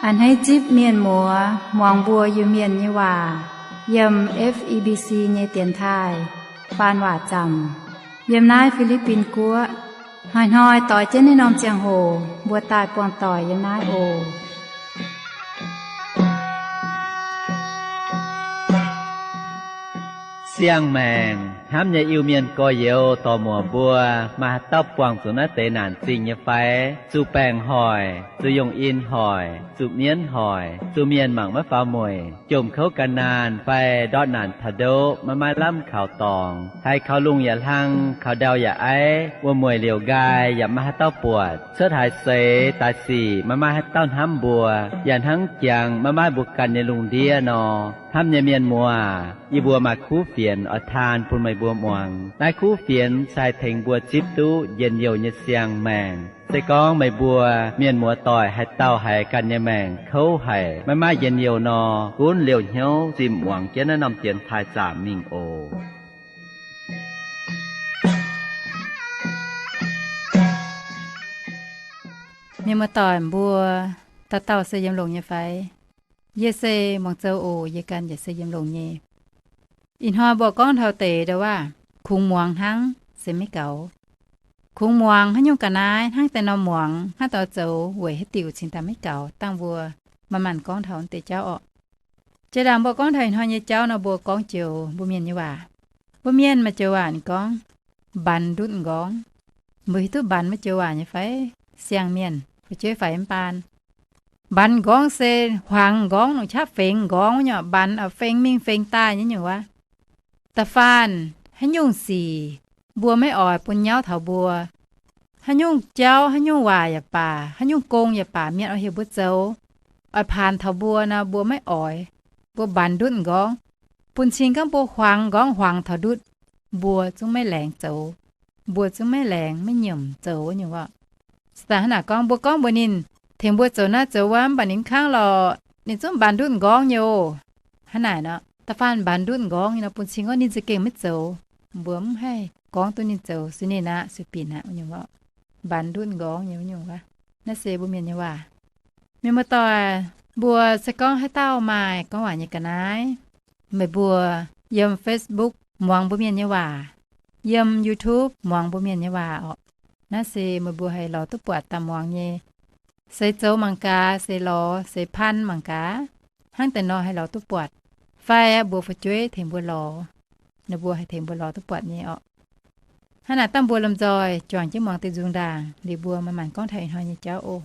A'hneiv zipv mienh muoz muangx mbuo Iu-Mienh nyei waac yiem F E B C nyei dienx taaih faan waac zaamc yiem naaiv Fi^li^bin Guoqv. Hnoi-hnoi doix jienv naaiv norm ziangh hoc mbuo daaih buangh doic yiem naaiv oc. Siang-maengc hnamv nyei Iu-Mienh gorx-youz dorc-muoc mbuo, maaih haaix dauh buangh zuqc naaiv deix naanc zingh nyei fai? Zuqc baengc hoic, zuqc yungh in hoic, zuqc mienv hoic, zuqc mienh mangc maiv faaux mueic, jomc kouv gan naanh fai ndortv naanc taux ndoqv maiv maaih lamh kaux dorngx, haiz kaux lungh yaac hlang, kaux ndau yaac aiv, wuom-mueic liouc nqaai yaac maiv maaih haaix dauh buatc, cuotv haaix seix daaih sic maiv maaih haaix dauh hnamv mbuo, yaac hnangv jangx maiv maaih mbuo ganh nyei lungh ndiev nor. Hnamv nyei mienh muoz, yie mbuo maaih kuv fienx oix taan bun meih mbuo muangx. Naaiv kuv fienx se haih tengx mbuo zipv duqv njien-youh nyei siang-maengc. Se gorngv meih mbuo mienh muoz-doic haaix dauh haiz ganh nyei maengc kouv haic, maiv maaih njien-youh nor, gunv liouh hnyouv zimh muangx jienv naaiv norm dienx taaih zaamc mingh oc. Mienh muoz-doic mbuo, dauh dauh se yiem longx nyei fai? Yie se Muangz Zou oc. Yie ganh yaac se yiem longx nyei. Ih hnoi mbuo gorngv taux deix ndau-waav, kungx muangx hnangv se maiv gaux. Kungx muangx haaix nyungc ga'naaiv, hnangv deix norm muangx, hnangv deix zoux weic haaix diuc cingx daaih maiv gaux, dangh mbuo manc-manc gorngv taux deix jauv orqc. Jiex ndaangc mbuo gorngv taux ih hnoi nyei jauv nor, mbuo gorngv joux mbuo mienh nyei waac. Mbuo mienh maaih joux waac ninh gorngv, mbanx ndutv m'nqorngv. Mbuo hiuv duqv mbanx maiv joux waac nyei fai? Siang-mienh fu'jueiv faix mv baan. Mbanx m'nqorngv se huangx m'nqorngv, longc qaqv fengx m'nqorngv wuov nyungc. Mbanx oix feng mingh feng daaih nyei nyungc wuov. Da'faanh haaix nyungc sic mbuo maiv oix bun nyauv taux mbuo, haaix nyungc jauv, haaix nyungc waac yaac baac, haaix nyungc gong yaac baac, mienh oix heuc mbuo zoux, oix paanx taux mbuo nor, mbuo maiv oix. Mbuo mbanx ndutv m'nqorngv, bun cing gorngv mbuo huangx m'nqorngv huangx taux ndutv, mbuo zungv maiv laengz zoux, mbuo zungv maiv laengz maiv nyiemc zoux wuov nyungc orqc. Se daaih hnangv naaic gorngv, mbuo gorngv mbuox ninh tengx mbuo zoux naaiv zoux wuov, mv baac ninh mv kangv lorqc, ninh zungv mbanx ndutv m'nqorngv nyei oc. Hnangv naaic nor, da'faanh mbanx ndutv m'nqorngv nyei nor, bun cing gorngv ninh za'gengh maiv zoux. Mbuo mv haih gorngv duqv ninh zoux, sueih ninh aqv, sueih binc aqv wuov nyungc orqc. Mbanx ndutv m'nqorngv nyei wuov nyungc wuov. Naaiv se mbuo mienh nyei waac. Mienh muoz-doic, mbuo se gorngv haaix dauh maaih gorngv waac nyei ga'naaiv, meih mbuo yiem Facebook muangx mbuo mienh nyei waac, yiem YouTube muangx mbuo mienh nyei waac orqc. Naaiv se meih mbuo haih lorz duqv buatc daaih muangx nyei. Seix zoux mangc gaax, seix lorz, seix pan mangc gaax, hnangv deix nor haih lorz duqv buatc. Fai mbuox fu'jueiv tengx mbuo lorz, ninh mbuo haih tengx mbuo lorz duqv buatc nyei orqc. Hnangv naaic dangh mbuo lomh nzoih juangc jienv muangx deix nzung ndaangc, liuz mbuo manc-manc gorngv taux ih hnoi nyei jauv oc.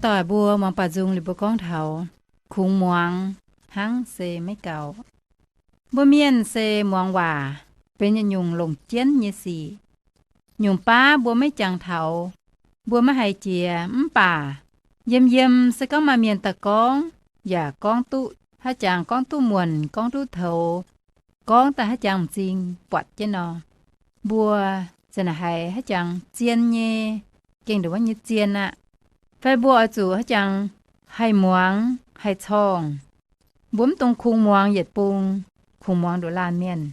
Doic mbuo muangx baaux nzung liuz mbuo gorngv taux kungx muangx hnangv se maiv gaux. Mbuo mienh se muangx waac benx yietc nyungc longc jienv nyei sic. Nyungc baav mbuo maiv jangx taux, mbuo maiv haiz jiex, mv baac yiem yiem se gorngv maaih mienh daaih gorngv, yaac gorngv duqv haaix jangx, gorngv duqv muonc, gorngv duqv toux, gorngv daaih haaix jangx m'zing buatc jienv nor, mbuo za'naaic haiz haaix jangx zien nyei, gengh ndongc wuov nyei zien aqv. Fai mbuo oix zuqc haaix jangx haih muangx, haih corngh. Mbuo mv dungx kungx muangx yietc bung, kungx muangx nduqc laanh mienh.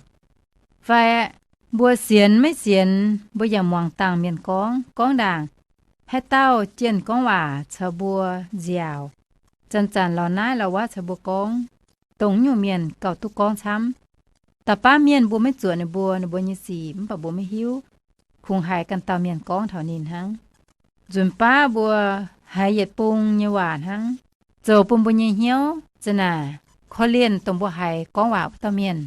Fai mbuo sienx maiv sienx, mbuo yaac muangx dangh mienh gorngv, gorngv ndaangc haaix dauh jienh gorngv waac caux mbuo nziaauc, zanc-zanc lorz naaiv lorz wuov caux mbuo gorngv, dongh nyungc mienh gauh duqv gorngv camv. Da'baav mienh mbuo maiv zuoqc ninh mbuo, ninh mbuo nyei sic, mv baac mbuo maiv hiuv. Kungx haiz ganh dauh mienh gorngv taux ninh hnangv. Nzunc baav mbuo haiz yietc bung nyei waac hnangv, zoux bun mbuo nyei hnyouv za'naaic korv-lienh dongh mbuo haiz gorngv waac wuov dauh mienh.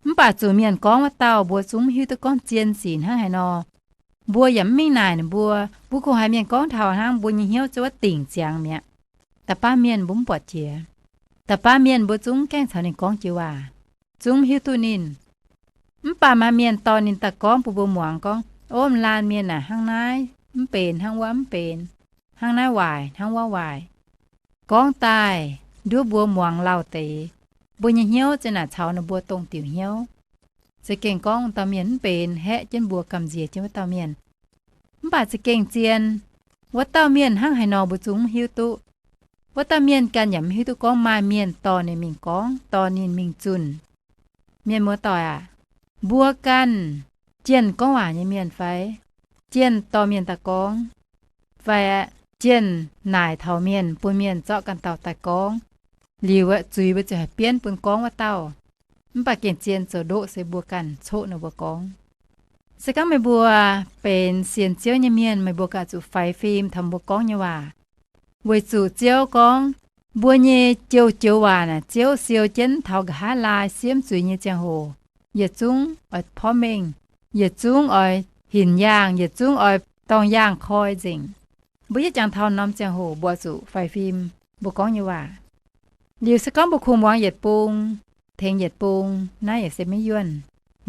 Mv baac zuqc mienh gorngv wuov dauh mbuo zungv mv hiuv duqv gorngv zien sic hnangv haaix nor. Mbuo yaac mv mingh naaic ninh mbuo. Mbuo kungx haiz mienh gorngv taux hnangv, mbuo nyei hnyouv ziouc wuov dingc ziangx mi'aqv. Da'baav mienh mbuo mv buatc jiex. Da'baav mienh mbuo zungv gaengh caux ninh gorngv joux waac, zungv mv hiuv duqv ninh. Mv baac maaih mienh dorh ninh daaih gorngv bun mbuo muangx gorngv, Ov, m'laanh mienh aac, hnangv naaiv mv benx, hnangv wuov mv benx, hnangv naaiv waaic, hnangv wuov waaic. Gorngv daaih nduov mbuo muangx lauh deix, mbuo nyei hnyouv za'naaic caux ninh mbuo dongh diuc hnyouv. Za'gengh gorngv dauh mienh mv benx, haeqv jienv mbuo, gamh nziex jienv wuov dauh mienh. Mv baac za'gengh zien, wuov dauh mienh hnangv haaix nor mbuo zungv mv hiuv duqv. Wuov dauh mienh ganh yaac mv hiuv duqv gorngv maaih mienh dorh ninh mingh gorngv, dorh ninh mingh zunh. Mienh muoz-doic aac, mbuo ganh jienh gorngv waac nyei mienh fai? Jienh dorh mienh daaih gorngv, fai jienh naaic taux mienh, bun mienh zorqv ganh dauh daaih gorngv, liuz aeqv, zuiz mbuo ziouc haih bienv bun gorngv wuov dauh. Mv baac gengh zien zoux ndoqv se mbuo ganh coqv ninh mbuo gorngv. Se gorngv meih mbuo benx sienx Ziouv nyei mienh, meih mbuo ganh zuqc faix fim taux mbuo gorngv nyei waac. Weic zuqc Ziouv gorngv, mbuo nyei joux-joux waac naaic Ziouv siou jienv taux nqa'haav laai siemv zuiz nyei ziangh hoc, yietc zungv oix porv mengh, yietc zungv oix hinc yaangh, yietc zungv oix dorng yaangh koi nzengc. Mbuo yietv jangx taux norm ziangh hoc mbuo zuqc faix fim mbuo gorngv nyei waac. Liuz se gorngv mbuo kungx muangx yietc bung, tengx yietc bung, naaiv yaac se maiv yuonh,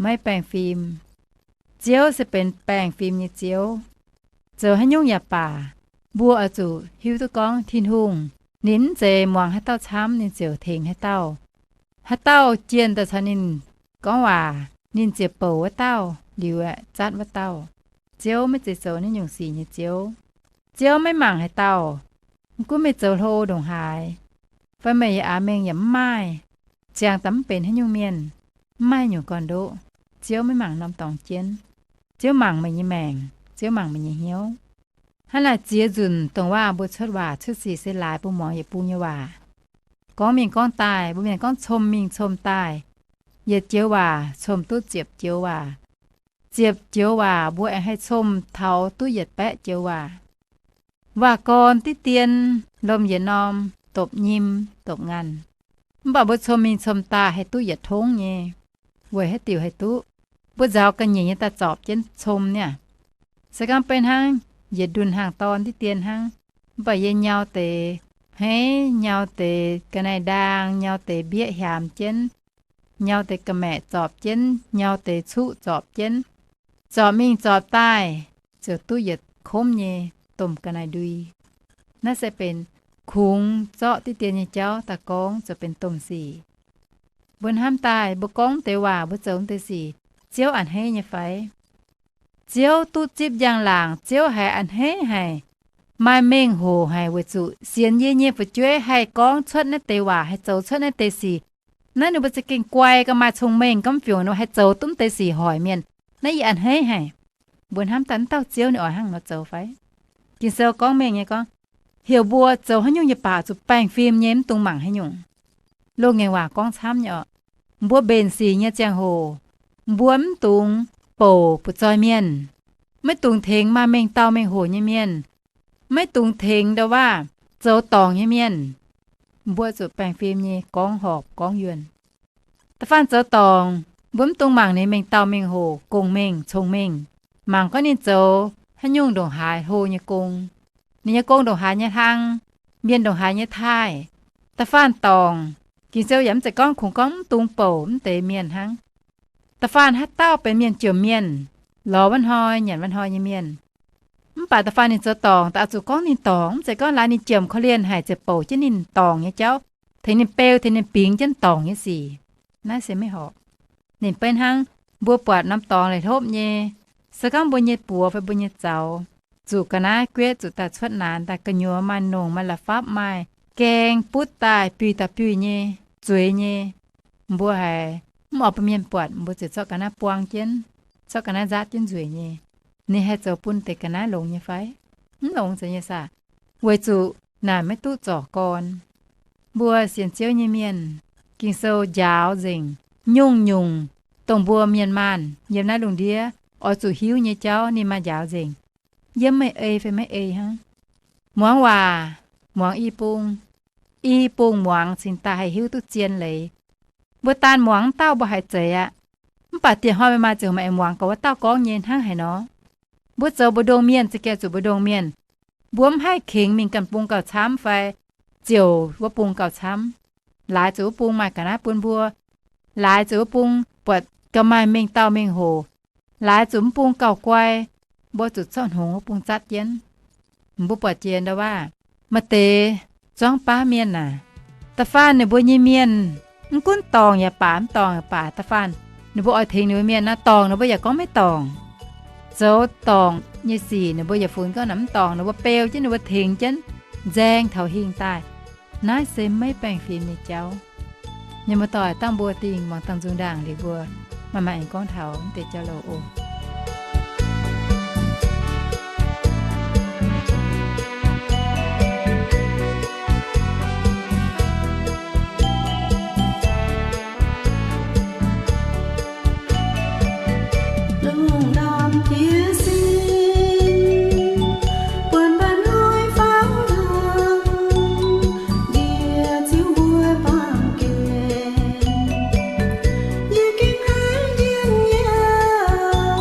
maiv baengh fim. Ziouv se benx baengh fim nyei Ziouv. Zoux haaix nyungc yaac baac, mbuo oix zuqc hiuv duqv gorngv Tin-Hungh ninh mv zeiz muangx haaix dauh camv ninh ziouc tengx haaix dauh. Haaix dauh jienh daaih caux ninh gorngv waac, ninh ziouc bouc wuov dauh liuz aeqv, zatv wuov dauh. Ziouv maiv zeiz zoux naaiv nyungc sic nyei Ziouv. Ziouv maiv mangc haaix dauh, mv gunv meih zoux hlo ndongc haaix, fai meih aax mengh yaac mv maaih, ziangx daaih mv benx haaix nyungc mienh, mv maaih nyungc gorn-ndoqv. Ziouv maiv mangc norm dorngx jienv. Ziouv mangc meih nyei maengc, Ziouv mangc meih nyei hnyouv. Hnangv naaic ziex nzunc dongh waac mbuo cuotv waac cuotv sic se laaix mbuo muangx yietc bung nyei waac. Gorngv mingh gorngv daaih mbuo mienh gorngv com mingh com daaih, yietc joux waac com duqv ziepc joux waac. Ziepc joux waac mbuo aengx haih com taux duqv yietc baeqv joux waac. Waac gorn diqv dien, lomh yietc norm, dopc nyim, dopc nganh. Mv baac mbuo com mingh com daaih haih duqv yietc tongv nyei. Weic haaix diuc haih duqv? Mbuo nzaaux ga'nyiec nyei daaih zorpc jienv com niaa. Se gorngv beiv hnangv yietc ndunh hnaangx-dorn diqv dien hnangv, mv baac yie nyau deix hneiv, nyau deix ga'naaiv-ndaang, nyau deix mbieqv hiaamx jienv, nyau deix ga'maeqc zorpc jienv, nyau deix cuqv zorpc jienv, zorpc mingh zorpc daaih, ziouc duqv yietc komv nyei domh ga'naaiv-ndui. Naaiv se benx kungx zorqv diqv dien nyei jauv daaih gorngv zoux benx domh sic. Mbuo hnamv daaih mbuo gorngv deix waac, mbuo zoux deix sic, Ziouv a'hneiv nyei fai? Ziouv duqv zipv njang-laangc, Ziouv haiz a'hneiv haic, maaih mengh hoc haic weic zuqc sienx yie nyei fu'jueiv haih gorngv cuotv naaiv deix waac, haih zoux cuotv naaiv deix sic. Naaiv ninh mbuo za'gengh guai ga'maaih cong-mengh, gorngv fiungc ninh haih zoux duqv deix sic hoic mienh. Naaiv yie a'hneiv haic. Mbuo hnamv daaih wuov dauh Ziouv ninh oix hnangv nor zoux fai? Ging-Sou gorngv mengh nyei gorngv, heuc mbuo zoux haaix nyungc nyei baac zuqc baengh fim nyei, mv dungx mangc haaix nyungc. Loz-ngaengc waac gorngv camv nyei orqc. Mbuo mbenc sic nyei ziangh hoc, mbuo mv dungx bouc butv-zoih mienh, maiv dungx tengx maaih mengh dauh mengh hoc nyei mienh, maiv dungx tengx ndau-waav zoux dorngc nyei mienh. Mbuo zuqc baengh fim nyei gorngv horpc gorngv yuonh. Da'faanh zoux dorngc, mbuo mv dungx mangc ninh mengh dauh mengh hoc gong-mengh cong-mengh, mangc gorngv ninh zoux haaix nyungc ndongc haaix hlo nyei gong. ninh nyei gong ndongc haaix nyei hlang, mienh ndongc haaix nyei taaih, da'faanh dorngc, Ging-Sou yaac mv zeiz gorngv kungx gorngv mv dungx bouc mv deix mienh hnangv. Da'faanh haaix dauh benx mienh jomc mienh, lorz wuov hnoi nyanc wuov hnoi nyei mienh, mv baac da'faanh ninh zoux dorngc, da'faanh zuqc gorngv ninh dorngc, mv zeiz gorngv laaix ninh jiemc korv-lienh haic ziouc bouc jienv ninh dorngc nyei jauv, tengx ninh beu, tengx ninh bingx jienv dorngc nyei sic. Naaiv se maiv horpc. Ninh beiv hnangv mbuo buatc norm dorngx leiz hlopv nyei, se gorngv mbuo nyei buoz fai mbuo nyei zaux zuqc ga'naaiv guetv, zuqc daaih cuotv naanx, daaih gu'nyuoz maaih nongh, maaih la'fapv, maaih gaeng butv daaih, biuih daaih biuih nyei, zueiz nyei, mbuo haiz mv oix bun mienh buatc, mbuo ziouc zorqv ga'naaiv buang jienv, zorqv ga'naaiv nzaatv jienv nzueic nyei. Ninh haih zoux bun deix ga'naaiv longx nyei fai? Mv longx zeiz nyei saah? Weic zuqc naaic maiv duqv zorc gorn. Mbuo sienx Ziouv nyei mienh, Ging-Sou njaaux nzengc nyungc-nyungc dongh mbuo mienh maanh yiem naaiv lungh ndiev oix zuqc hiuv nyei jauv, ninh maaih njaaux nzengc. Yiem meih ei fai maiv ei hnangv. Muangx waac, muangx i bung, i bung muangx cingx daaih haih hiuv duqv zien leiz. Mbuo daan muangx mv dauh mbuo haiz zeiz aqv. Mv baac dieh hnoi meih maaih ziangh hoc meih aengx muangx gaax wuov dauh gorngv nyei hnangv haaix nor. Mbuo zoux mbu'ndongx mienh, za'gengh zuqc mbu'ndongx mienh. Mbuo mv haih kengx mingh ganh bung gauh camv fai ziouc wuov bung gauh camv. Laaix zuqc wuov bung maaih ga'naaiv bun mbuo. Laaix zuqc wuov bung buatc gauh maaih mengh dauh mengh hoc. Laaix zuqc wuov bung gauh guai, mbuo zuqc zorqv hngongx wuov bung zatv jienv. Mbuo buatc jiex ndau waac, maaih deix zuangv baav mienh aac, da'faanh ninh mbuo nyei mienh, mv gunv dorngc yaac baac, mv dorngc yaac baac, da'faanh ninh mbuo oix tengx ninh mbuo mienh nor, dorngc ninh mbuo yaac gorngv maiv dorngc. Zoux dorngc nyei sic ninh mbuo yaac funx gorngv naaic mv dorngc, ninh mbuo beu jienv, ninh mbuo tengx jienv nzaeng taux hingh daaih. Naaiv se maiv baengh fim nyei jauv. Mienh muoz-doic, dangh mbuo dingh muangx dangh nzung ndaangc liuz mbuo maaih maaih aengx gorngv taux mv deix jauv-louc oc. Lungh ndorm jiez sin, buonc mba'hnoi faaux longx, ndie ziouv mbuo baamh gen, yie gengh haiz njien-youh.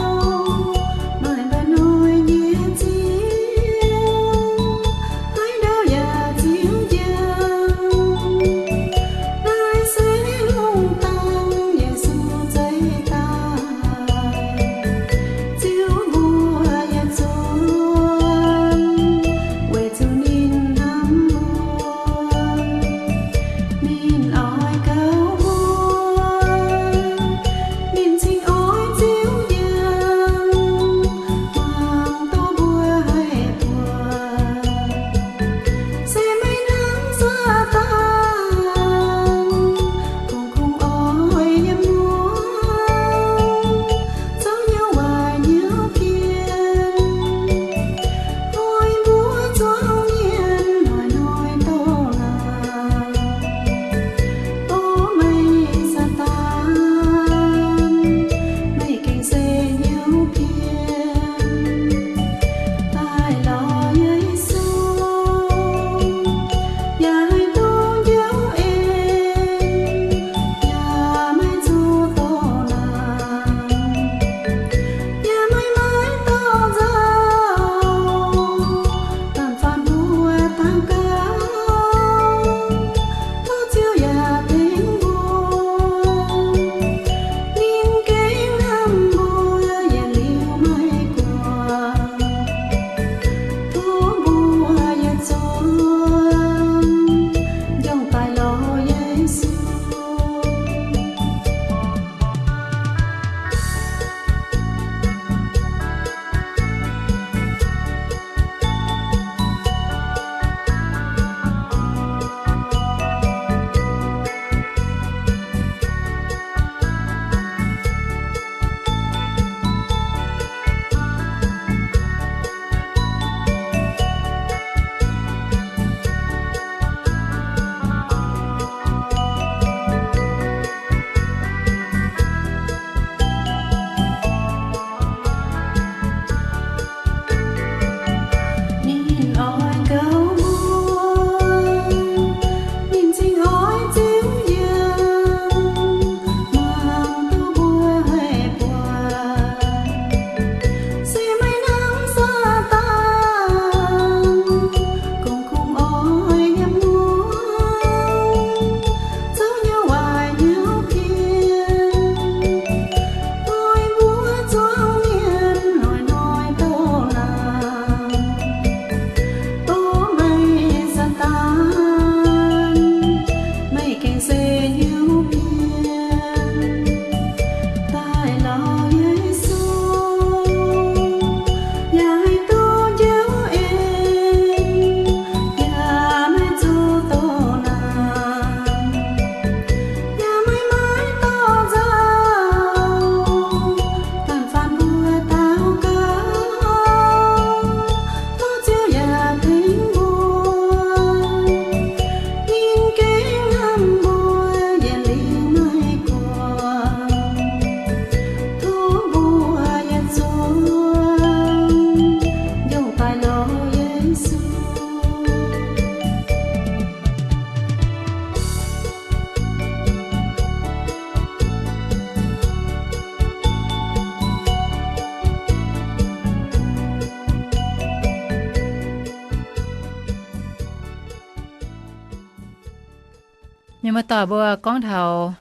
Mienh muoz-doic, mbuo gorngv taux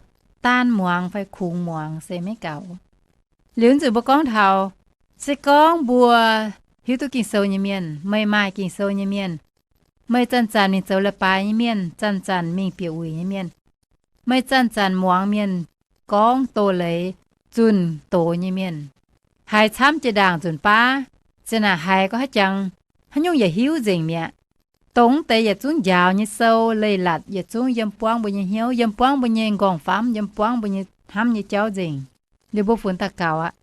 daan muangx fai kungx muangx se maiv gaux. Liuz nzunc mbuo gorngv taux, se gorngv mbuo hiuv duqv Ging-Sou nyei mienh, meih maaih Ging-Sou nyei mienh, meih zanc-zanc mingh zoux leiz-baaix nyei mienh, zanc-zanc mingh bieqc wuic nyei mienh, meih zanc-zanc muangx mienh gorngv doz-leiz, zunh doz nyei mienh, haiz camv jiex ndaangc nzunc baav, ziang naaic haiz gorngv haiv jangx, haaix nyungc yaac hiuv nzengc mi'aqv. Dongh deix yietc zungv njaaux nyei sou leiz-latc yietc zungv yiem buangv mbuo nyei hnyouv, yiem buangv mbuo nyei nqorngv-famv, yiem buangv mbuo nyei hnamv nyei jauv nzengc. Liuz mbuo funx daaih gaux aqv.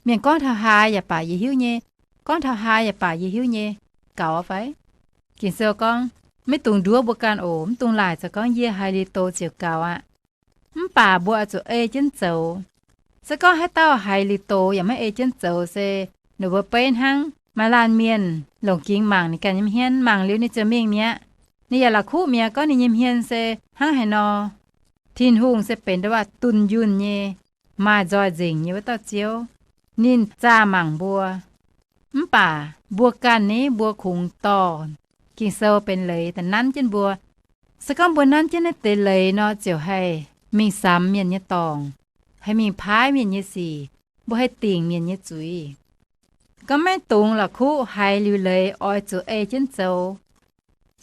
Mienh gorngv taux haaix yaac baac yie hiuv nyei, gorngv taux haaix yaac baac yie hiuv nyei, gaux fai? Ging-Sou gorngv, maiv dungx nduov mbuo ganh oc. Mv dungx laaic zoux gorngv yie haiz liuz doz ziouc gaux aqv. Mv baac mbuo oix zuqc ei jienv zoux. Se gorngv haaix dauh haiz liuz doz yaac maiv ei jienv zoux se ninh mbuo beiv hnangv maaih laanh mienh longc gingx mangc ninh ganh nyei hmien, mangc liuz ninh ziouc mingh mi'aqv. Ninh yaac la'kuqv mi'aqv gorngv ninh nyei hmien se hnangv haaix nor. Tin-Hungh se benx nduov waac dunh yunh nyei, maaih nzoih nzengc nyei wuov dauh Ziouv. Ninh zaah mangc mbuo. Mv baac mbuo ganh ni, mbuo kungx dorh Ging-Sou benx leiz daaih nanv jienv mbuo. Se gorngv mbuo nanv jienv naaiv deix leiz nor, ziouc haih mingh samx mienh nyei dorngc, haih mingh paaiv mienh nyei sic, mbuo haih dingc mienh nyei zuiz. Gorngv maiv dungx la'kuqv haiz liuz leiz oix zuqc ei jienv zoux.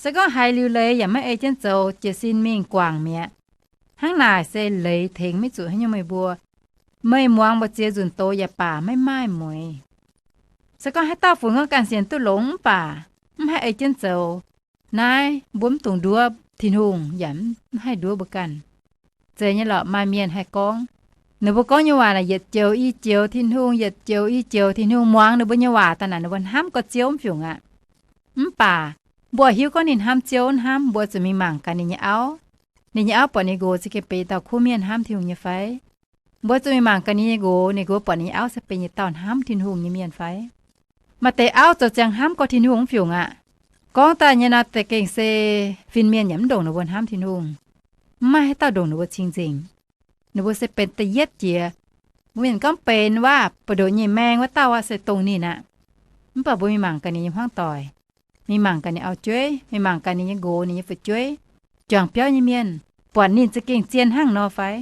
Se gorngv haiz liuz leiz yaac maiv ei jienv zoux, jiez sin mingh guangc mi'aqv. Hnangv naaic se leiz tengx maiv zuqc haaix nyungc meih mbuo. Meih muangx mbu'ziex nzunc doz yaac baac maiv maaih mueix. Se gorngv haaix dauh funx gorngv ganh sienx duqv longx mv baac mv haih ei jienv zoux, naaiv mbuo mv dungx nduov Tin-Hungh yaac mv haih nduov mbuo ganh. Zeiz nyei lorqc, maaih mienh haih gorngv, ninh mbuo gorngv nyei waac naaic yietc joux i joux Tin-Hungh, yietc joux i joux Tin-Hungh. Muangx ninh mbuo nyei waac daaih naaic ninh mbuo hnamv gorx Ziouv mv fiungc aqv. Mv baac mbuo hiuv gorngv ninh hnamv Ziouv hnamv, mbuo zuqc mingh mangc gaax ninh nyei auv. Ninh nyei auv buatc ninh nqox za'gengh benx dauh kuv mienh hnamv Tin-Hungh nyei fai? Mbuo zuqc mingh mangc gaax ninh nyei nqox, ninh nqox buatc ninh nyei auv se benx yietc dauh hnamv Tin-Hungh nyei mienh fai? Maaih deix auv zoux ziangx hnamv gorx Tin-Hungh mv fiungc aqv. Gorngv daaih nyei nor, za'gengh se fin-mienh yaac mv ndongc ninh mbuo hnamv Tin-Hungh. Mv maaih haaix dauh ndongc ninh mbuo cing-nzengc. Ninh mbuo se benx da'yietv jiex. Mbuo mienh gorngv benx waac buoz-ndoqv nyei maeng wuov dauh aqv se dongh ninh aqv. Mv baac mbuo mingh mangc gaax ninh nyei hmuangv doic, mingh mangc gaax ninh auv-jueiv, mingh mangc gaax ninh nyei nqox, ninh nyei fu'jueiv, juangc biauv nyei mienh, buatc ninh za'gengh zien hnangv nor fai?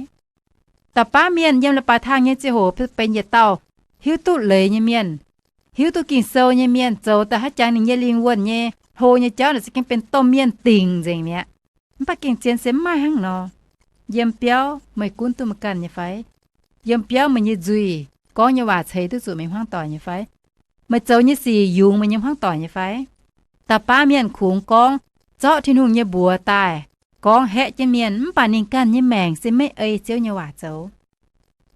Da'baav mienh yiem leiz-baaix tangh nyei ziangh hoc benx yietc dauh hiuv duqv leiz nyei mienh, hiuv duqv Ging-Sou nyei mienh, zoux daaih haaix jangx ninh nyei lingh wuonh nyei hlo nyei jauv naaic za'gengh benx domh mienh dingc nzengc mi'aqv. Mv baac gengh zien se mv maaih hnangv nor. Yiem biauv meih gunv duqv meih ganh nyei fai? Yiem biauv meih nyei nzuih gorngv nyei waac ceix duqv zuqc meih hmuangv doic nyei fai? Meih zoux nyei sic yungz meih nyei hmuangv doic nyei fai? Da'baav mienh kungx gorngv zorqv Tin-Hungh nyei mbuox daaih gorngv haeqv jienv mienh, mv baac ninh ganh nyei maengc se maiv ei Ziouv nyei waac zoux.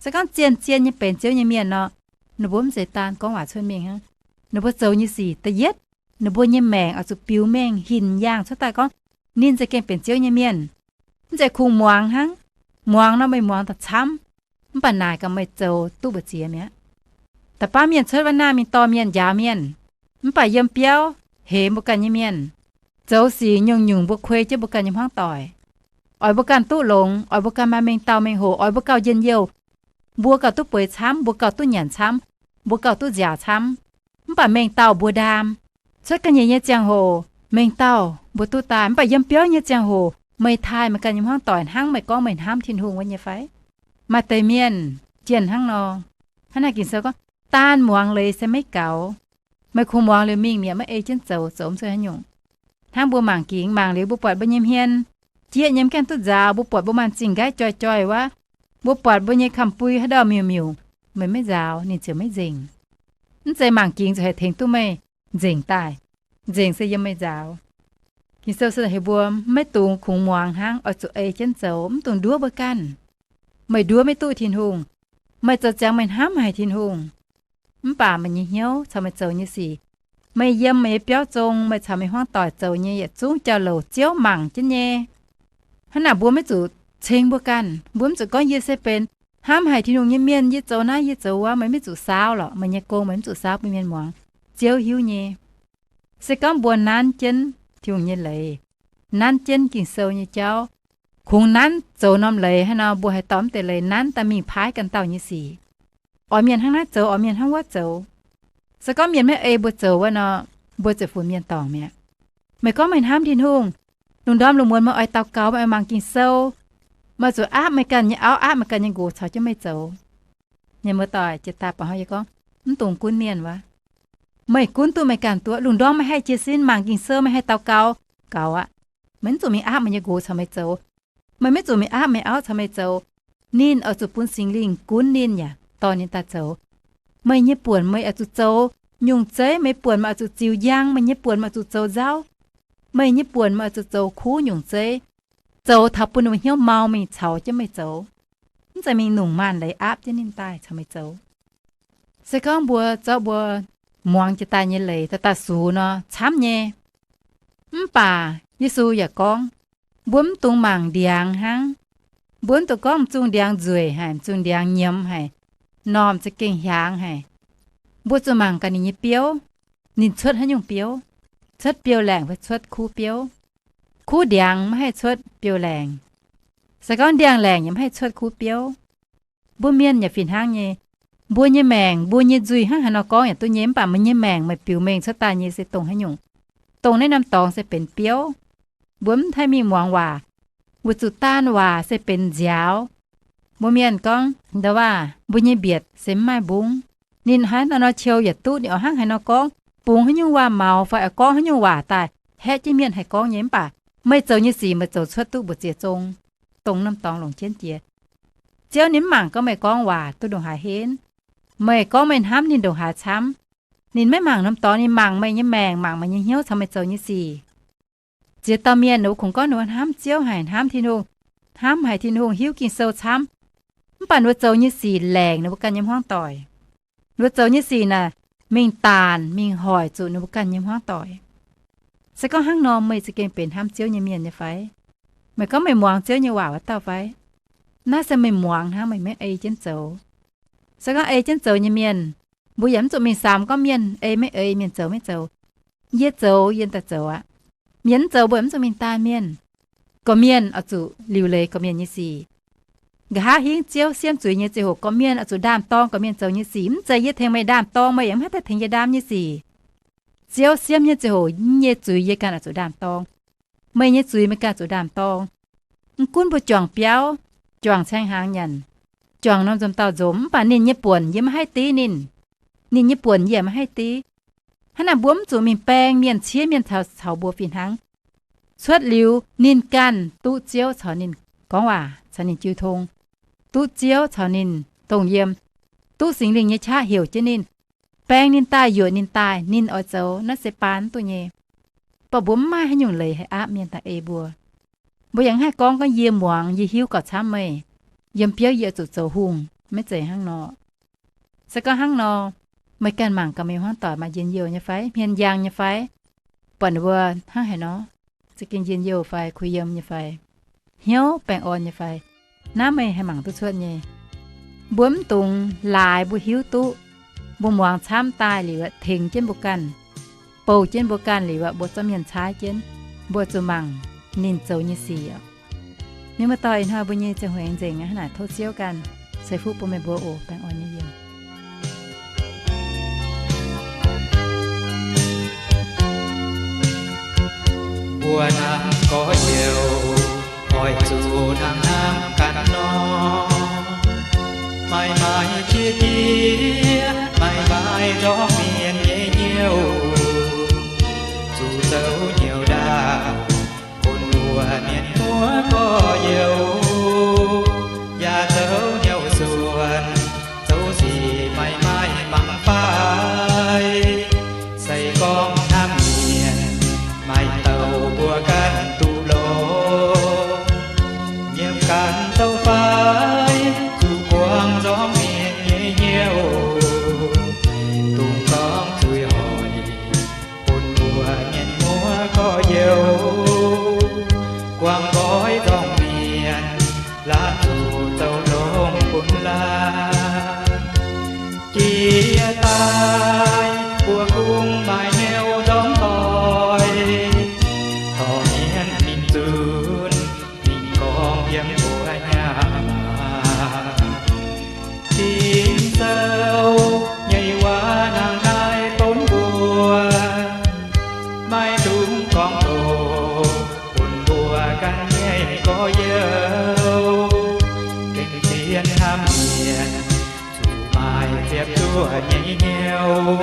Se gorngv zien-zien nyei benx Ziouv nyei mienh nor, ninh mbuo mv zeiz daan gorngv waac cuotv mingh hnangv. Ninh mbuo zoux nyei sic da'yietv, ninh mbuo nyei maengc oix zuqc biux mengh hinc yaangh cuotv daaih gorngv ninh za'gengh benx Ziouv nyei mienh. Mv zeiz kungx muangx hnangv. Muangx nor meih muangx daaih camv, mv baac naaic gaax meih zoux duqv mbu'ziex mi'aqv. Da'baav mienh cuotv waac naamh mingh dorh mienh njaaux mienh, mv baac yiem biauv hemx mbuo ganh nyei mienh, zoux sic nyungc-nyungc mbuo kuei jienv mbuo ganh nyei hmuangv doic. Oix mbuo ganh duqv longx, oix mbuo ganh maaih mengh dauh mengh hoc, oix mbuo gauh njien-youh, mbuo gauh duqv bueix camv, mbuo gauh duqv nyanc camv, mbuo gauh duqv nziaaux camv. Mv baac mengh dauh mbuo ndaam. Cuotv ga'nyiec nyei ziangh hoc mengh dauh mbuo duqv daaih, mv baac yiem biauv nyei ziangh hoc meih taaih meih ganh nyei hmuangv doic hnangv meih gorngv meih hnamv Tin-Hungh wuov nyei fai? Maaih deix mienh jienh hnangv nor. Hnangv naaic Ging-Sou gorngv, daan muangx leiz se maiv gaux. Meih kungx muangx liuz mingh mi'aqv, maiv ei jienv zoux, zoux mv cuotv haaix nyungc. Hnangv mbuo mangc gingx, mangc liuz mbuo buatc mbuo nyei hmien jieqv nyei, mv gaengh duqv nzaaux, mbuo buatc mbuo maaih zingh nqaiv joih-joih wuov, mbuo buatc mbuo nyei kamx-bui haaix dauh miuc-miuc, meih maiv nzaaux ninh ziouc maiv nzengc. Mv zeiz mangc gingx ziouc haih tengx duqv meih nzengc daaih. Nzengc se yiem meih nzaaux. Ging-Sou se heuc mbuo maiv dungx kungx muangx hnangv, oix zuqc ei jienv zoux, mv dungx nduov mbuo ganh. Meih nduov maiv duqv Tin-Hungh. Meih zoux ziangx meih hnamv haic Tin-Hungh, mv baac meih nyei hnyouv caux meih zoux nyei sic, meih yiem meih nyei biauv zong, meih caux meih hmuangv doic zoux nyei yietc zungv jauv-louc Ziouv mangc jienv nyei. Hnangv naaic mbuo maiv zuqc ceng mbuo ganh. Mbuo mv zuqc gorngv, yie se benx hnamv haic Tin-Hungh nyei mienh, yie zoux naaiv yie zoux wuov. Meih maiv zuqc saauv lorqc, meih nyei gong meih mv zuqc saauv, bun mienh muangx. Ziouv hiuv nyei. Se gorngv mbuo nanv jienv Tin-Hungh nyei leiz, nanv jienv Ging-Sou nyei jauv, kungx nanv zoux norm leiz hnangv nor, mbuo haih dorh mv deix leiz nanv daaih mingh paaiv ganh dauh nyei sic. Oix mienh hnangv naaiv zoux, oix mienh hnangv wuov zoux. Se gorngv mienh maiv ei mbuo zoux wuov nor, mbuo ziouc funx mienh dorngc mi'aqv. Meih gorngv meih hnamv Tin-Hungh, lungh ndorm lungh muonz meih oix daux gaux, meih oix mangc Ging-Sou, Meih zuqc aapv meih ganh nyei auv, aapv meih ganh nyei nqox caux jienv meih zoux. Mienh muoz-doic, jiex daaih baac hnoi yie gorngv, mv dungx gunv mienh wuov. Meih gunv duqv meih ganh duqv. Lungh ndorm meih haih jiez sin mangc Ging-Sou, meih haih daux gaux, gaux aqv. Meih mv zuqc mingh aapv meih nyei nqox caux meih zoux. Meih maiv zuqc mingh aapv meih auv caux meih zoux. Ninh oix zuqc bun Singx Lingh gunv ninh yaac dorh ninh daaih zoux. Meih nyei buonc meih oix zuqc zoux nyungc zeiv, meih buonc meih oix zuqc ziux njang, meih nyei buonc meih oix zuqc zoux nzauv, meih nyei buonc meih oix zuqc zoux kuv nyungc zeiv, zoux taux bun ninh mbuo hnyouv mau mingh caux jienv meih zoux. Mv zeiz mingh nungx maanh leiz aapv jienv ninh daaih caux meih zoux. Se gorngv mbuo zorqv mbuo muangx jiex daaih nyei leiz daaih daaih sux nor, camv nyei. Mv baac Yesu yaac gorngv, mbuo mv dungx mangc ndiangx hnangv. Mbuo mv dungx gorngv m'zung ndiangx nzueic haic, m'zung ndiangx nyiemz haic, normh za'gengh hiaangx haic. Mbuo zuqc mangc gaax ninh nyei biouv, ninh cuotv haaix nyungc biouv, cuotv biouv-laengc fai cuotv kuv biouv. Kuv ndiangx maiv haih cuotv biouv-laengc. Se gorngv ndiangx-laengc yaac maiv haih cuotv kuv biouv. Mbuo mienh yaac fih hnangv nyei. Mbuo nyei maengc, mbuo nyei nzuih hnangv haaix nor gorngv yaac duqv nyei, mv baac meih nyei maengc meih biux mengh cuotv daaih nyei se dongh haaix nyungc? Dongh naaiv norm dorngx se benx biouv. Mbuo mv haih mingh muangx waac, weic zuqc daanh waac se benx nziaaux. Mbuo mienh gorngv ndau waac, mbuo nyei mbietc se mv maaih mbungv. Ninh hnangv haaix nor qiu yaac duqv, ninh oix hnangv haaix nor gorngv, bungx haaix nyungc waac-maux fai oix gorngv haaix nyungc waac daaih haeqv jienv mienh haih gorngv nyei, mv baac meih zoux nyei sic meih zoux cuotv duqv mbu'ziex zong. Dongh norm dorngx longc jienv jiex. Ziouv ninh mv mangc gorngv meih gorngv waac duqv ndongc haaix henv. Meih gorngv meih hnamv ninh ndongc haaix camv. Ninh maiv mangc norm dorngx, ninh mangc meih nyei maengc, mangc meih nyei hnyouv caux meih zoux nyei sic. Ziex dauh mienh ninh mbuo kungx gorngv ninh mbuo hnamv Ziouv haic, hnamv Tin-Hungh, hnamv haic Tin-Hungh, hiuv Ging-Sou camv, mv baac ninh mbuo zoux nyei sic laengc ninh mbuo ganh nyei hmuangv doic. Ninh mbuo zoux nyei sic naaic mingh daanc mingh hoic zuqc ninh mbuo ganh nyei hmuangv doic. Se gorngv hnangv nor, meih za'gengh benx hnamv Ziouv nyei mienh nyei fai? Meih gorngv meih muangx Ziouv nyei waac wuov dauh fai? Naaiv se meih muangx hnangv, meih maiv ei jienv zoux. Se gorngv ei jienv zoux nyei mienh, mbuo yaac mv zuqc mingh samx gorngv mienh ei maiv ei, mienh zoux maiv zoux. Yie zoux yie daaih zoux aqv. Mienh mv zoux mbuo mv zuqc mingh daanh mienh. Gorqv-mienh oix zuqc liuc leiz gorqv-mienh nyei sic. Nqa'haav hingv Ziouv siemv zuiz nyei ziangh hoc, gorqv-mienh oix zuqc ndaam-dorng gorqv-mienh zoux nyei sic. Mv zeiz yie tengx meih ndaam-dorng, meih yaac mv haih daaih tengx yie ndaam nyei sic. Ziouv siemv nyei ziangh hoc, yie nyei zuiz yie ganh oix zuqc ndaam-dorng. Meih nyei zuiz meih ganh zuqc ndaam-dorng. Mv gunv mbuo juangc biauv, juangc caeng hnaangx nyanc, juangc norm nzomc dauh nzomc, mv baac ninh nyei buonc yie maiv haih div ninh. Ninh nyei buonc yie maiv haih div. Hnangv naaic mbuo mv zuqc mingh baeng mienh, ciev mienh caux, caux mbuo fih hnangv. Cuotv liuz ninh ganh duqv Ziouv caux ninh gorngv waac, caux ninh jiu tong, duqv Ziouv caux ninh dongh yiem, duqv Singx Lingh nyei qaqv heuc jienv ninh, baeng ninh daaih, yuoqc ninh daaih, ninh oix zoux naaiv se baan duqv nyei. Baac mbuo mv maaih haaix nyungc leiz haih aapv mienh daaih ei mbuo. Mbuo yaac mv haih gorngv, gorngv yie muangx, yie hiuv gauh camv meih, yiem biouv yie zuqc zoux hungh, maiv zeiz hnangv nor. Se gorngv hnangv nor, meih ganh mangc gaax meih hmuangv doic maaih njien-youh nyei fai, hmien njang nyei fai? Buatc ninh mbuo hnangv haaix nor, za'gengh njien-youh fai, kuh yiem nyei fai, hnyouv baengh orn nyei fai? Naaiv meih haih mangc duqv cuotv nyei. Mbuo mv dungx laaix mbuo hiuv duqv, mbuo muangx camv daaih liuz aeqv, tengx jienv mbuo ganh, bouh jienv mbuo ganh liuz aeqv, mbuo zorqv mienh caaiv jienv, mbuo zuqc mangc ninh zoux nyei sic oc. Mienh muoz-doic, ih hnoi mbuo nyei ziangh hoc aengx nzengc aqv. Hnangv naaic tov Ziouv ganh ceix fuqv bun meih mbuo oc. Baengh orn nyei yiem. Mbuo naaiv gorx-youz oix zuqc hnangv hnamv ganh nor, maaih maaih qiex jiez, maaih maaih nzorng mienh nyei hnyouv, zuqc zoux hnyouv ndaauv bun mbuo mienh muoz gorx-youz, yaac zoux hnyouv suonc, zoux sic maaih maaih mangc fai. Se gorngv hnamv mienh, maaih dauh mbuo ganh duqv longx, nyiemc ganh zoux fai, zuqc buangh nzorng mienh nyei hnyouv, dungx gorngv zuiz hoic bun mbuo mienh muoz gorx-youz, guangc nqoi nzorng mienh, laanh zuqc zoux longx bun laanh. Jiex daaih mbuo kungx maaih hnyouv nzorng doic, dorh mienh mingh zunc, mingh gorngv yiem mbuo hnyangx. Ging-Sou nyei waac hnangv naaiv donv mbuo, maiv dungx gorngv doqc bun mbuo ganh nyei gorx-youz. Yiem hnamv mienh zuqc maaih ziepc zuoqv nyei hnyouv,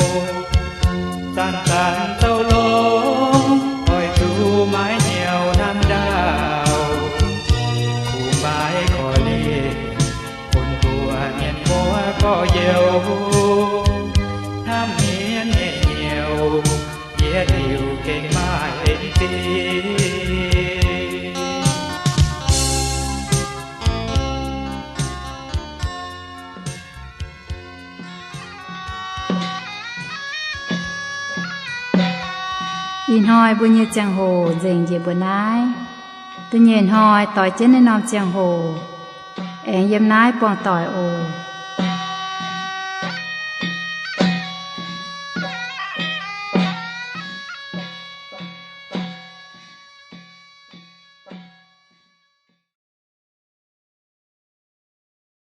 zanc-zanc zouv longx oix zuqc maaih hnyouv hnamv ndaauv. Kuv maaih korv-lienh bun mbuo mienh muoz gorx-youz, hnamv mienh nyei hnyouv yietc liuz gengh maaih en zingh. Ih hnoi mbuo nyei ziangh hoc nzengc njiec mbuo naaiv. Da'nyeic hnoi doix jienv naaiv norm ziangh hoc aengx yiem naaiv buangh doic oc.